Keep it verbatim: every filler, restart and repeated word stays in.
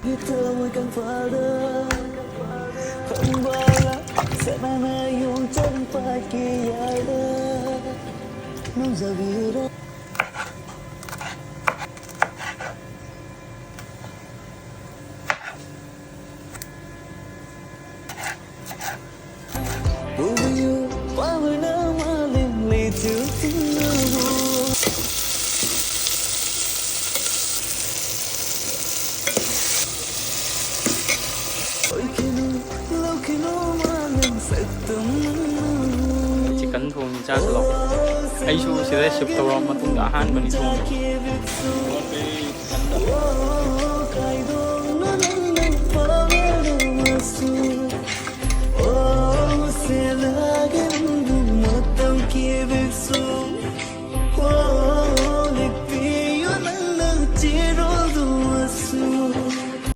ꯊꯃꯣꯏ ꯀꯪꯐꯥꯜꯗ ꯈꯪꯕꯥꯜ ꯁꯅꯥꯅ ꯌꯣꯡꯆꯥꯛ ꯄꯥꯠꯀꯤ ꯌꯥꯏꯗ ꯅꯣꯡꯖꯕꯤꯔ꯫ ꯄꯨꯕꯤꯌꯨ ꯄꯥꯝꯕꯅ ꯃꯥꯂꯦꯝ ꯂꯩꯆꯨ ꯊꯨꯡꯅꯕꯨ꯫ ꯑꯣꯏꯈꯤꯅꯨ ꯂꯧꯈꯤꯅꯨ ꯃꯥꯂꯦꯝ ꯁꯛꯇꯝ ꯃꯅꯨ꯫ ꯆꯤꯀꯟ ꯊꯣꯡꯉꯤ, ꯆꯥꯁꯤ ꯂꯥꯛꯑꯣ꯫ ꯑꯩꯁꯨ ꯁꯤꯗ ꯁꯤꯞ ꯇꯧꯔꯕ ꯃꯇꯨꯡꯗ ꯑꯍꯥꯟꯕꯅꯤ ꯊꯣꯡꯕ꯫